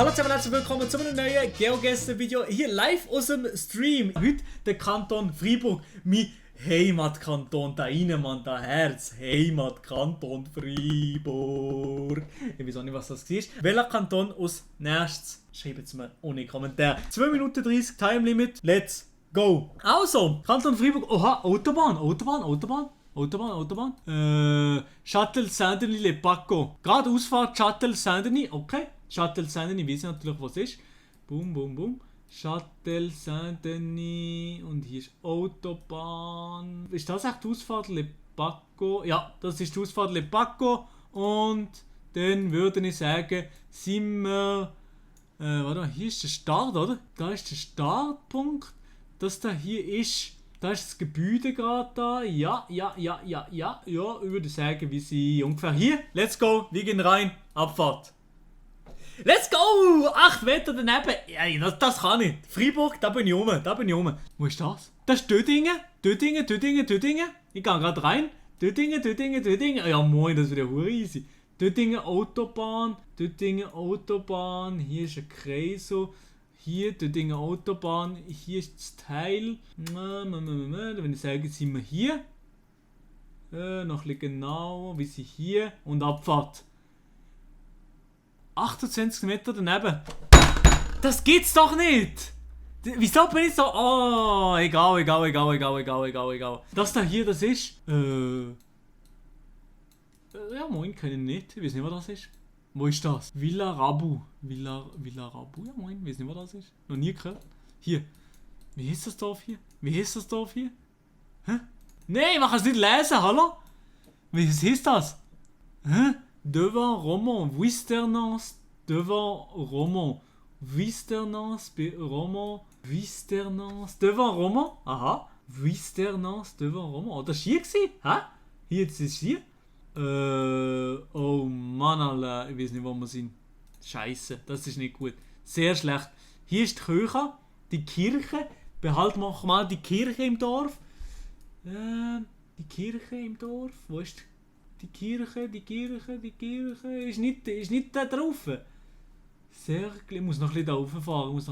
Hallo zusammen, herzlich willkommen zu einem neuen GeoGuessr-Video hier live aus dem Stream. Heute der Kanton Freiburg, mein Heimatkanton, da rein, Mann, da Herz, Heimatkanton Freiburg. Ich weiß auch nicht, was das ist. Welcher Kanton aus nächstes? Schreibt es mir ohne Kommentar. 2 Minuten 30 Time Limit, let's go. Also, Kanton Freiburg, oha, Autobahn. Châtel Saint-Denis, Le Paco. Gerade Ausfahrt Châtel Saint-Denis, okay. Châtel Saint-Denis, weiß ich natürlich, was ist. Boom, boom, boom. Châtel Saint-Denis. Und hier ist Autobahn. Ist das echt die Ausfahrt Le Paco? Ja, das ist die Ausfahrt Le Paco. Und dann würde ich sagen, sind wir... warte mal, hier ist der Start, oder? Da ist der Startpunkt. Das da hier ist... Da ist das Gebäude gerade da. Ja, ich würde sagen, wir sind ungefähr hier. Let's go, wir gehen rein. Abfahrt. Let's go! 8 Meter daneben. Ey, das kann ich. Freiburg, da bin ich rum. Wo ist das? Das ist Dödingen. Ich gehe gerade rein. Dödingen. Ja moin, das wird ja hure easy. Dödingen Autobahn. Hier ist ein Kreisel. Hier, Dödingen Autobahn, hier ist das Teil. Wenn ich sage, sind wir hier. Noch ein bisschen genauer, wie sie hier. Und Abfahrt. 28 Meter daneben. Das geht's doch nicht! Wieso bin ich so... Oh, egal. Das da hier, das ist... ja, moin, kenne ich nicht. Ich weiß nicht, was das ist. Wo ist das? Villa Rabu. Ja moin, weiß nicht, was das ist. Noch nie gehört. Hier. Wie heißt das Dorf hier? Hä? Nee, man kann es nicht lesen, hallo? Wie heißt das? Hä? Devant Romont. Wisternance. Devant Romont. Wisternance. Devant Romont. Aha. Wisternance. Devant Romont. Oh, das war hier gewesen? Hä? Hier, jetzt ist es hier. Oh Mann, Alter, ich weiß nicht, wo wir sind. Scheiße, das ist nicht gut. Sehr schlecht. Hier ist die Kirche. Behalten wir mal die Kirche im Dorf. Wo ist die Kirche? Ist nicht da drauf. Sehr, ich muss noch ein bisschen da rauffahren. Und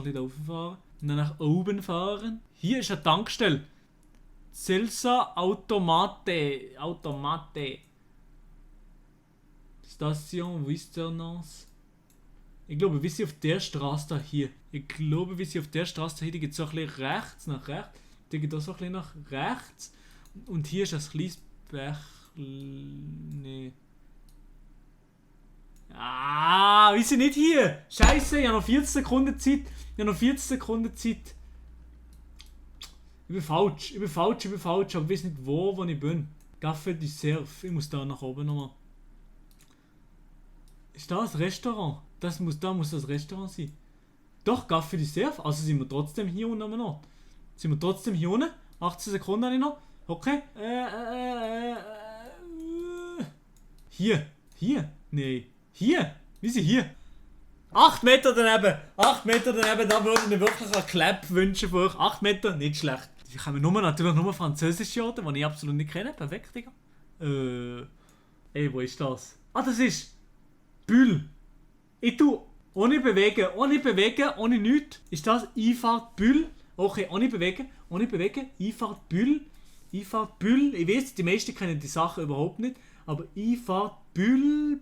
dann nach oben fahren. Hier ist eine Tankstelle. Celsa Automate. Station Wisternance. Ich glaube, wie sie auf der Straße da hier. Die geht so ein bisschen rechts, nach rechts. Die geht auch so ein bisschen nach rechts. Und hier ist ein kleines Bächle. Nee. Ah, wir sind nicht hier. Scheiße, ich habe noch 40 Sekunden Zeit. Ich bin falsch, aber ich weiß nicht wo ich bin. Café du Surf. Ich muss da nach oben nochmal. Ist das ein Restaurant? Da muss das Restaurant sein. Doch, Café du Surf. Also sind wir trotzdem hier unten noch. 18 Sekunden habe ich noch. Okay. Hier. Nee. Hier. Wir sind hier. 8 Meter daneben. Da würde ich mir wirklich einen Clap wünschen von euch. 8 Meter, nicht schlecht. Ich habe natürlich nur französische Orte, die ich absolut nicht kenne. Perfekt, Digga. Ey, wo ist das? Ah, das ist... Bühl. Ich tue ohne bewegen, ohne nichts. Ist das Einfahrt Bühl? Okay, ohne bewegen. Einfahrt Bühl. Ich weiß, die meisten kennen die Sachen überhaupt nicht. Aber Einfahrt Bühl.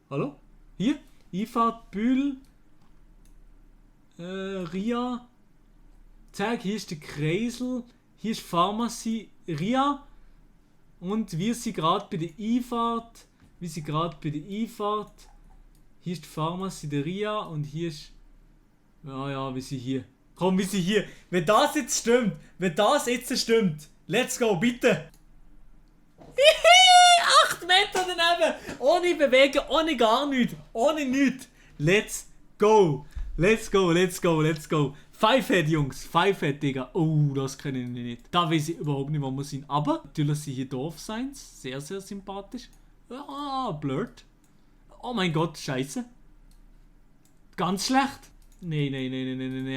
Hallo? Hier? Einfahrt Bühl. Ria. Zeig, hier ist der Kreisel. Hier ist Pharmazie Ria. Und wir sind gerade bei der Einfahrt. Hier ist die Pharmazie der Ria und hier ist... Ja, wir sind hier. Komm, wir sind hier. Wenn das jetzt stimmt, let's go, bitte. 8 Meter daneben. Ohne bewegen, ohne gar nichts. Let's go. 5-Head, Jungs. 5-Head, Digga. Oh, das kenne ich nicht. Da weiß ich überhaupt nicht, wo wir sind. Aber natürlich sind hier Dorfsigns. Sehr, sehr sympathisch. Ah, blurred. Oh mein Gott, scheiße. Ganz schlecht. Nee.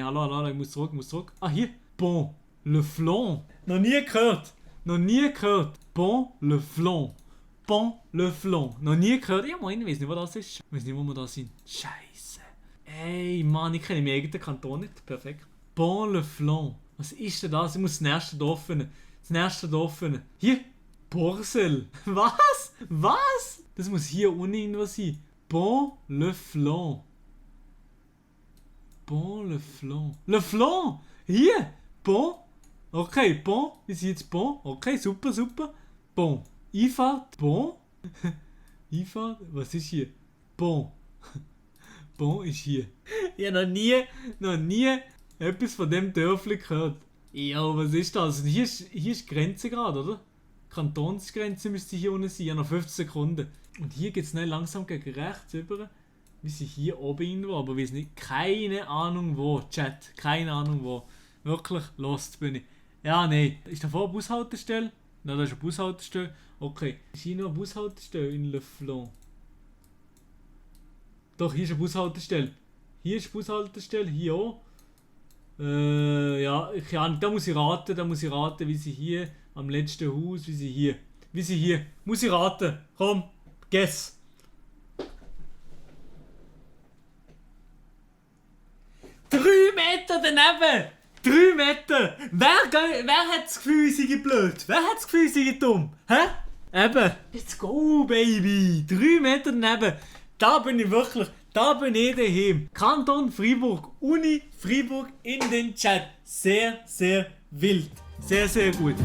Hallo, ich muss zurück. Ah, hier. Bon, le Flan. Noch nie gehört. Bon, le Flan. Pont-le-Flon. Noch nie gehört. Ja, moin, ich weiß nicht, wo das ist. Ich weiß nicht, wo wir da sind. Scheiße. Ey, Mann, ich kenne meinen eigenen Kanton nicht. Perfekt. Pont-le-Flon. Was ist denn das? Ich muss das nächste Dorf finden. Das nächste Dorf finden. Hier. Borsel. Was? Was? Das muss hier unten irgendwas sein. Pont-le-Flon. Pont-le-Flon. Le Flon! Hier! Pont. Okay, Pont. Wie sieht jetzt Pont? Okay, super, super. Pont. Einfahrt. Pont. Einfahrt. Was ist hier? Pont. Pont ist hier. Ich habe noch nie etwas von dem Dörfli gehört. Ja, was ist das? Hier ist die Grenze gerade, oder? Kantonsgrenze müsste hier unten sein. Ja, noch 15 Sekunden. Und hier geht es nicht langsam gegen rechts über. Wir sind hier oben irgendwo, aber wir sind nicht. Keine Ahnung wo. Chat. Keine Ahnung wo. Wirklich lost bin ich. Ja, nein. Ist da vor eine Bushaltestelle? Nein, da ist eine Bushaltestelle. Okay. Ist hier noch eine Bushaltestelle in Le Flon? Doch, hier ist eine Bushaltestelle. Hier ist eine Bushaltestelle, hier auch. Ja, da muss ich raten, wie sie hier am letzten Haus, wie sie hier. Muss ich raten. Komm, guess. 3 Meter daneben! 3 Meter! Wer hat das Gefühl, sie sind blöd? Wer hat das Gefühl, sie sind dumm? Hä? Eben. Let's go, Baby! 3 Meter daneben. Da bin ich daheim. Kanton Freiburg, Uni Freiburg in den Chat. Sehr, sehr wild. Sehr, sehr gut.